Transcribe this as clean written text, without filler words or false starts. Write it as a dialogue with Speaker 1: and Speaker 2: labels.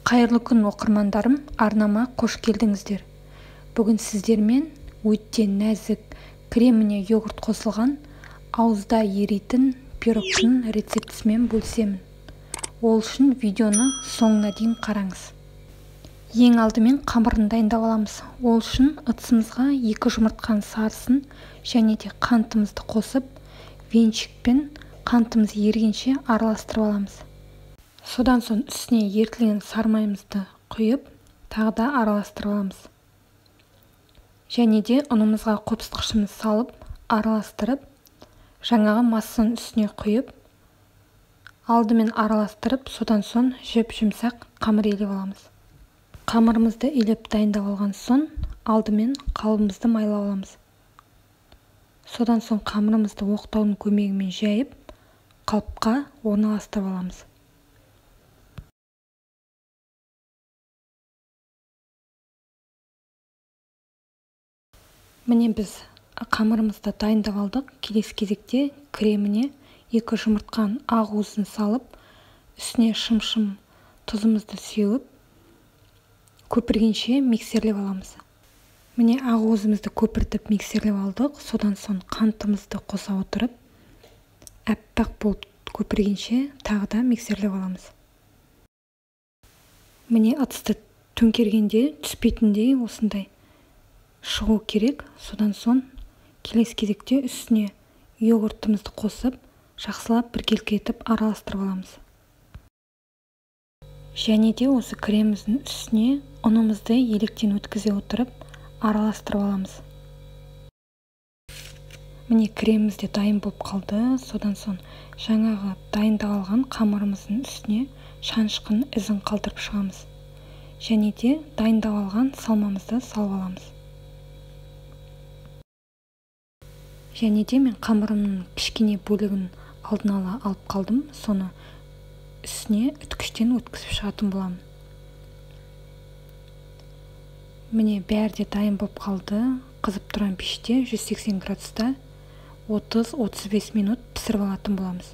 Speaker 1: Қайырлы күн, оқырмандарым, арнама қош келдіңіздер. Бүгін сіздермен өте нәзік, креміне йогурт қосылған, ауызда еритін пирогтың рецептісімен бөлісемін. Ол үшін видеоны соңына дейін қараңыз. Ең алдымен қамырын дайындап аламыз. Ол үшін ыдысымызға 2 жұмыртқаның сарысын және де қантымызды қосып, венчикпен қантымыз ерігенше араластырып аламыз. Содан соң үстіне ерітілген сармайымызды құйып, тағы да араластырып аламыз. Және де ұнымызға қопсытқышымызды салып, араластырып, жаңағы массаның үстіне құйып, алдымен араластырып, содан соң жіп-жұмсақ қамыр илеп аламыз. Қамырымызды илеп дайындап алған соң, алдымен қалыбымызды майлап аламыз. Содан соң қамырымызды оқтаудың көмегімен жайып, қалыпқа орналастырып аламыз. Міне біз қамырымызды дайындап алдық. Келесі кезекте креміне 2 жұмыртқаның ақ уызын салып, үстіне шым-шым тұзымызды сеуіп, көпіргенше миксерлеп аламыз. Міне ақ уызымызды көпіртіп миксерлеп алдық. Содан соң қантымызды қоса отырып, аппақ болып көпіргенше тағы да миксерлеп аламыз. Міне ыдысты төңкергенде түспейтіндей осындай шығу керек. Содан соң келесі кезекте үстіне йогуртымызды қосып, жақсылап біркелкі етіп араластырып аламыз. Және де осы креміміздің үстіне ұнымызды електен өткізе отырып араластырып аламыз. Міне креміміз де дайын болып қалды. Содан соң жаңағы дайындап алған қамырымыздың үстіне шанышқының ізін қалдырып шығамыз. Және де дайындап алған салмамызды салып аламыз. Және де мен қамырымның кішкене бөлігін алдын ала алып қалдым. Соны үстіне үткіштен өткізіп шығатын боламын. Міне бәрі де дайын болып қалды. Қызып тұрған пеште 180 градуста 30-35 минут пісіріп алатын боламыз.